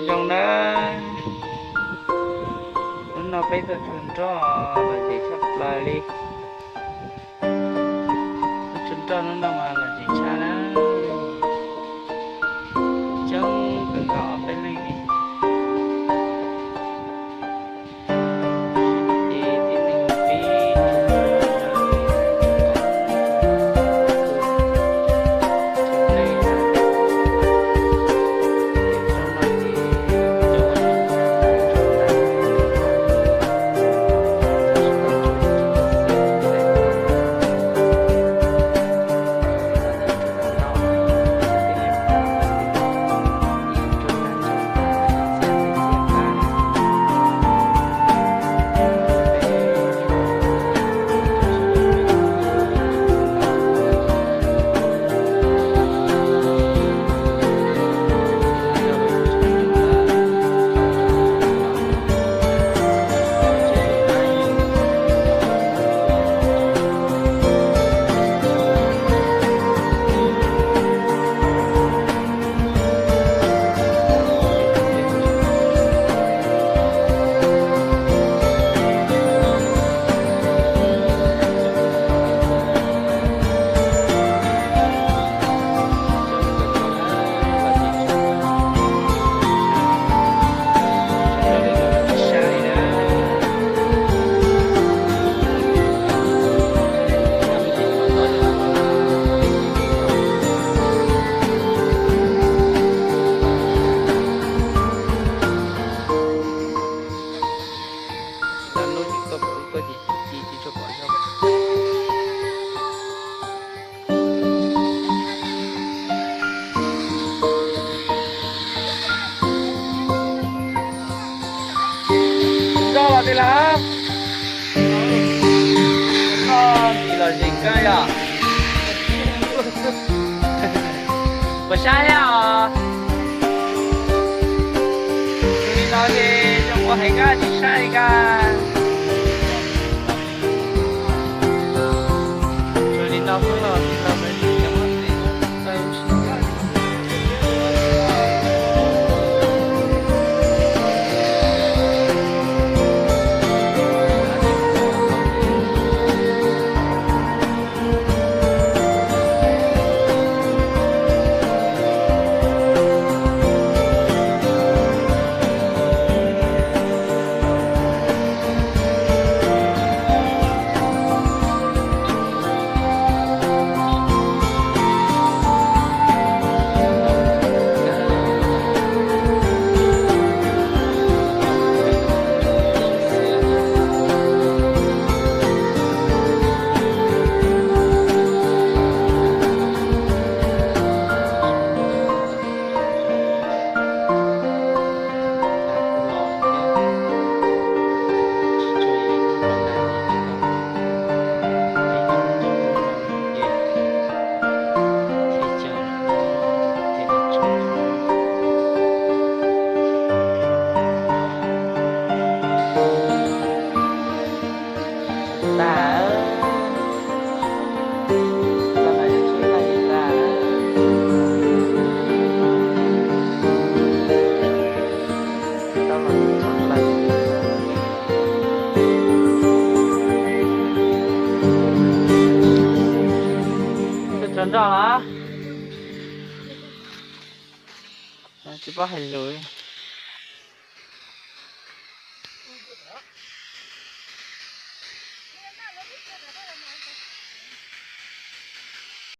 Zoo na, hnub no peb tuaj tsuag nroj los ces tshaj plaws li. Tuaj tsuag nroj hnub no mas los ces tshaj na. Coob kawg nkaus ob peb leeg li. Nroj los twg lawm? Nroj ntsis los zis kawg yom. Puas sab thiab os? Tus li no ces zoo ua heev kab tsis sab li kab. Tus li no xwb los tus no peb tsis cov mab tes txawj lub sij hawm. Tsuag nroj los tsis paub hais lus.